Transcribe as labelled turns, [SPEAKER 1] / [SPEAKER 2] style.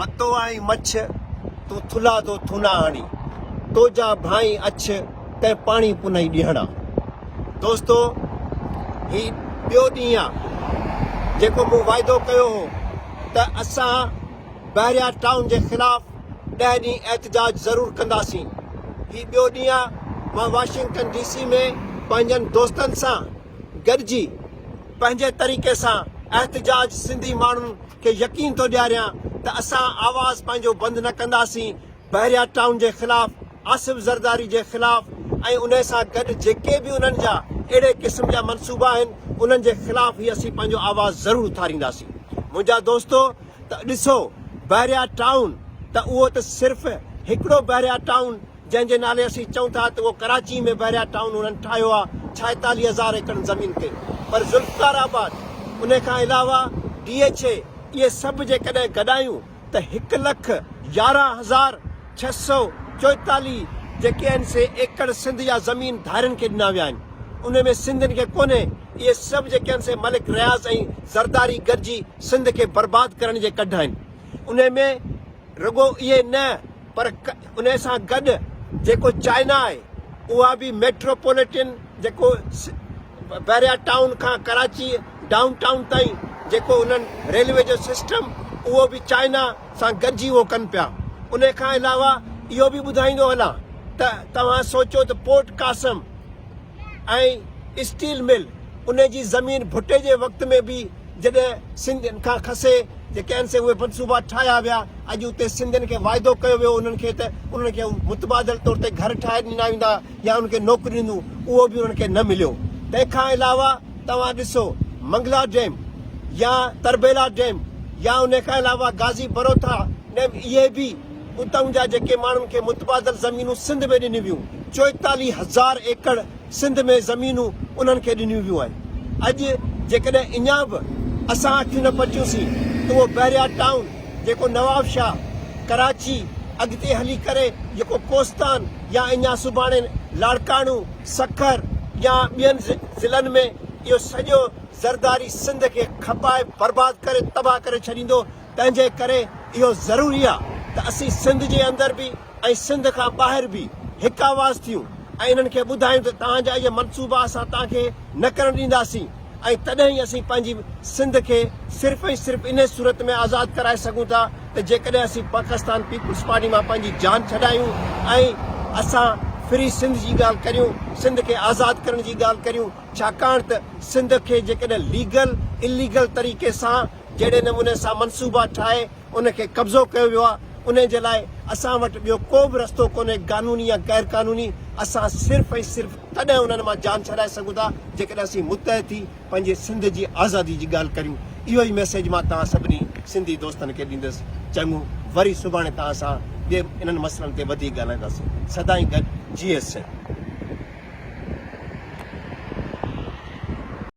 [SPEAKER 1] متو آهين مڇ، تون ٿلها ٿو ٿونا هڻين، تو جا ڀانئين اڇ، تنهن پاڻي پنهي ڏينهڙا. دوستو هي ٻيو ڏينهن آ جيڪو مون واعدو ڪيو هو ته اسان بحريا ٽائون جي خلاف ڏهه ڏينهن احتجاج ضرور ڪنداسين. هي ٻيو ڏينهن آ مان واشنگٽن ڊي سي ۾ پنهنجن دوستن سان گڏجي پنهنجي طريقي سان احتجاج سنڌي ماڻهن کي يقين ٿو ڏياريان ته اسان آواز پنهنجو بند نه ڪنداسين، بحريا ٽائون جي خلاف، آصف زرداري جي خلاف ۽ انهي سان گڏ جيڪي به انهن جا اهڙي قسم جا منصوبا آهن انهن جي خلاف هي اسين پنهنجو آواز ضرور اٿارينداسين. منهنجا دوستو ته ڏسو بحريا ٽائون ته اهو ته صرف هڪڙو بحريا ٽائون جنهن جي نالي اسين چئون ٿا ته اهو ڪراچي ۾ بحريا ٽائون انهن ٺاهيو آهي 46 هزار ايڪڙن زمين تي پر ذوالفقار آباد انهي کان علاوه ڊي ايڇ اي اهي سڀ جيڪڏهن گڏايون ته 1,11,644 جيڪي آهن سي ايڪڙ سنڌ جا زمين ڌارين کي ڏنا ويا آهن انهي ۾ سنڌين کي ڪونهي اهي سڀ جيڪي آهن سي ملڪ رياض ۽ زرداري گڏجي سنڌ کي برباد ڪرڻ جي ڪڍ آهن انهي ۾ رڳو اهي نه پر انهي سان گڏ جيڪو چائنا آهي اها به ميٽروپوليٽن جيڪو بحريا ٽائون کان ڪراچي ڊائون ٽائون تائين جيڪو انهن ريلوي جو سسٽم اهو به چائنا سان گڏجي اهو ڪن پيا انهي کان علاوه اهو به ٻڌائيندو هلان ته توهان سوچو ته پورٽ قاسم ۽ اسٽيل مل انهي جي زمين ڀٽي جي وقت ۾ به جڏهن سنڌين کان کسي جيڪي آهن سي اهي منصوبا ٺاهيا ويا اڄ اتي سنڌين کي واعدو ڪيو ويو انهن کي ته انهن کي متبادل طور تي گهر ٺاهي ڏنا ويندا يا انهن کي نوڪريون ڏنيون اهو به انهن کي نه مليو تنهن کان علاوه توهان ڏسو منگلا ڊيم يا تربيلا ڊيم يا ان کان علاوه غازي بروٿا ڊيم اهي به اتان جا جيڪي ماڻهن کي متبادل زمينون سنڌ ۾ ڏنيون ويون 44 هزار ايڪڙ سنڌ ۾ زمينون انهن کي ڏنيون ويون آهن. اڄ جيڪڏهن اڃا به اسان اکيون نه پٽيون سين ته اهو بحريا ٽائون جيڪو نوابشاهه، ڪراچي، اڳتي هلي ڪري جيڪو ڪوستان يا اڃا سڀاڻي لاڙڪاڻو، سکر يا ٻين ضلعن ۾ اهو سڄو زرداري سنڌ کي کپائي برباد ڪري تباهه ڪري ڇڏيندو تنهن جي ڪري اهو ضروري آ ته اسين سنڌ جي اندر به ۽ سنڌ کان ٻاهر به هڪ آواز ٿيون ۽ انهن کي ٻڌايون ته توهان جا اهي منصوبا اسان توهان کي نه ڪرڻ ڏينداسين ۽ تڏهن ئي اسين پنهنجي سنڌ کي صرف ۽ صرف انهي صورت ۾ آزاد ڪرائي سگهون ٿا ته جيڪڏهن اسين پاڪستان پيپلز پارٽي مان پنهنجي جان ڇڏايون ۽ اسان فري سنڌ جي ڳالهه ڪريون، سنڌ کي آزاد ڪرڻ جي ڳالهه ڪريون ڇاڪاڻ ته سنڌ کي جيڪڏهن ليگل اليگل طريقي سان جهڙي نموني سان منصوبا ٺاهي ان کي قبضو ڪيو ويو آهي انهي جي لاء اسان وٽ ٻيو ڪو به رستو ڪونهي قانوني يا غير قانوني اسان صرف ۽ صرف تڏهن انهن مان جان ڇڏائي سگهون ٿا جيڪڏهن اسين متحد ٿي پنهنجي سنڌ جي آزادي جي ڳالهه ڪريون اهو ئي ميسيج مان توهان سڀني سنڌي دوستن کي ڏيندس چڱو وري سڀاڻي توهان سان ٻين انهن مسئلن تي وڌيڪ ڳالهائينداسين سدائين گڏ جيئي سنڌ.